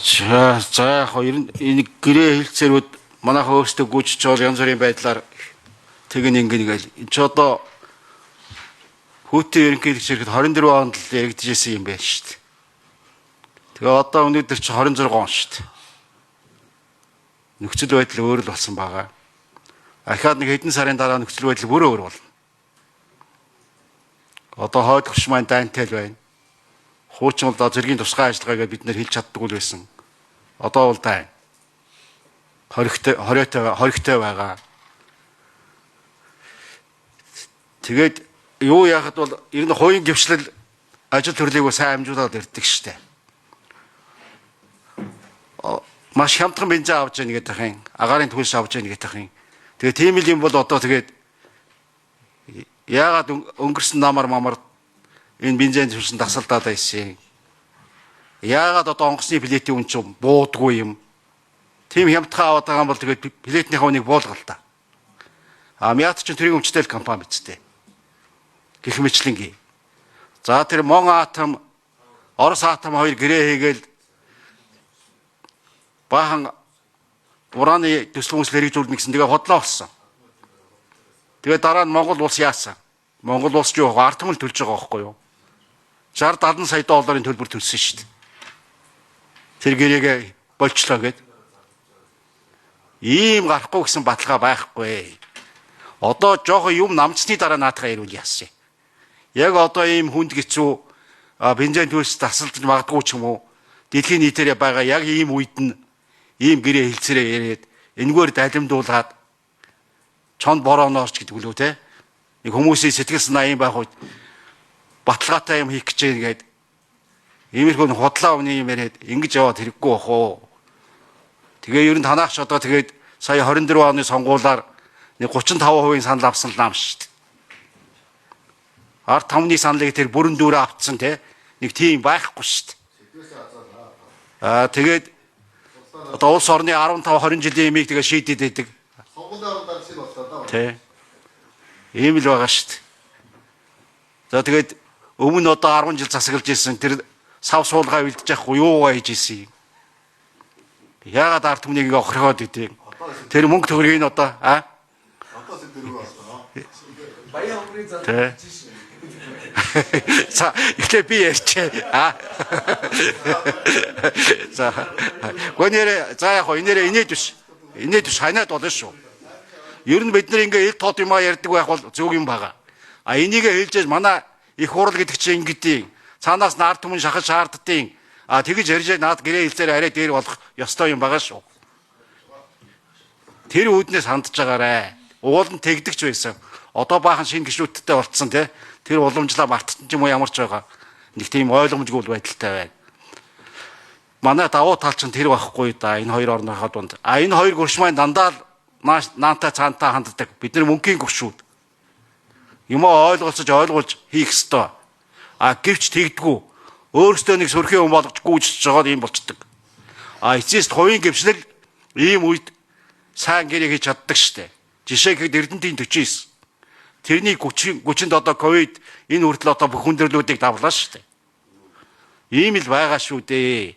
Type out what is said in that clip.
За за яг хоо ер нь энэ гэрээ хэлцээрүүд манайхаа өөрсдөө гүйжиж байгаа янз бүрийн байдлаар тэгэн ингэн гээл. Энэ ч одоо хүүтэн ерөнхийлөгч ирэхэд 24 онд л яригдчихсэн юм байна шүү дээ. Тэгээ одоо өнөөдөр чи 26 он шүү дээ. Нөхцөл байдал өөр л болсон байгаа. Ахаад нэг хэдэн сарын дараа нөхцөл байдал бүр өөр болно. Одоо хойд хөрш маань дайнтай л байна. Хуучин бол зэргийн тусгай ажиллагаа гэж бид нэр хэлж чаддаггүй л байсан. Одоо бол дайн. Хоригтой хориотой хоригтой байгаа. Тэгээд юу яхад бол ер нь хувийн гвшлэл ажил төрлийг сайн амжуулаад ирдэг штэ. Маш хямдхан бензин авч яах гэдэг юм. Агаарын түлш авч яах гэдэг юм. Тэгээ тийм л юм бол одоо тэгээд яагаад өнгөрсөн намар мамар энэ бензин түлшин дасалдаад байсан юм. Яагаад одоо онгоцны плитийн үн чинь буудгүй юм. Тийм хямдхан аваад байгаа юм бол тэгээд плитнийхээ үнийг буулгал та. А Мят чинь тэрийг өмчтэй л компани биз дээ. Гэх мэтлэнгийн. За тэр Мон атом, Орос атом хоёр гэрээ хийгээл баахан ураны төсөл мөсөл хэрэгжүүлнэ гэсэн тэгээ хотлоо болсон. Тэгээ дараа нь Монгол улс яасан? Монгол улс юу ард түмэл төлж байгаа байхгүй юу? 60 70 сая долларын төлбөр төлсөн шүү дээ. Тэр гэрээгээ болчлоо гэд. Ийм гарахгүй гэсэн баталгаа байхгүй. Одоо жоохон юм намцсны дараа наадхаа ирүүл яасан. Яг одоо ийм хүнд хэцүү бензин төлс тасалдаж магадгүй ч юм уу. Дэлхийн нийтээрээ байгаа яг ийм үед нь ийм гэрээ хэлцээрээ яриад энэгээр далимдуулаад чонд борооноорч гэдэг үлээ те. Нэг хүмүүсийн сэтгэл санаа ийм байх үед баталгаатай юм хийх гэж байна гээд иймэрхүү худлаа өмнө юм яриад ингэж яваад хэрэггүй бах уу. Тэгээ ер нь танаахч одоо тэгээд сая 24 оны сонгуулаар нэг 35% санал авсан л нам шүү дээ. Ард түмний саналыг тэр бүрэн дүүрээ автсан те нэг тийм байхгүй шүү дээ. Аа тэгээд одоо улс орны 15 20 жилийн ямиг тэгээ шийдэд байдаг. Сонгуулийн орон даргын боллоо да. Тэ. Ийм л байгаа шүү дээ. За тэгээд өмнө одоо 10 жил засаглаж исэн тэр сав суулгаа бэлдэж яахгүй юугаа хийж исэн юм. Яагаад ард түмнийг ингээ охирхоод идэв? Тэр мөнгө төгрөгийг нь одоо а Одоо сэдвэрүү боллоо. Баян хомрын зам Тэ. За эхлээ би ярьчээ. А. За. Гонэр за яг хоо энээрээ инээд биш. Инээд биш ханаад болно шүү. Ер нь бид нар ингээ ил тод юмаа ярьдаг байх бол зөв юм байгаа. А энийг хэлжээж манай их хурал гэдэг чинь ингэдیں۔ Цаанаас нар түмэн шахаж шаарддیں۔ А тэгж ярьж наад гэрээ хэлцээр арай дээр болох ёстой юм байгаа шүү. Тэр үүднээс хандж байгаарэ. Уул нь тэгдэгч байсан. Одоо баахан шинэ гишүүдтэй болцсон те. Тэр уламжлаа мартсан ч юм уу ямар ч байгаа. Нэг тийм ойлгомжгүй байдалтай байна. Манай давуу тал чинь тэр байхгүй да энэ хоёр орныхоо дунд. А энэ хоёр гөрш маань дандаа л наантай цаантаа ханддаг. Бид нар мөнхийн гөршүүд. Юмаа ойлголцож ойлгуулж хийх ёстой. А гэвч тэгдэггүй. Өөрөөсөө нэг сөрхийн юм болгож гүйжиж жагаад ийм болчдөг. А эцэст хувийн гвшлэл ийм үед сайн гэрээ хийж чаддаг штэ. Жишээ гэхэд Эрдэнтийн 49. Тэрний 30 30-нд одоо ковид энэ хүртэл одоо бүх хүндрэлүүдийг давлаа штэ. Ийм л байгаа шүү дээ.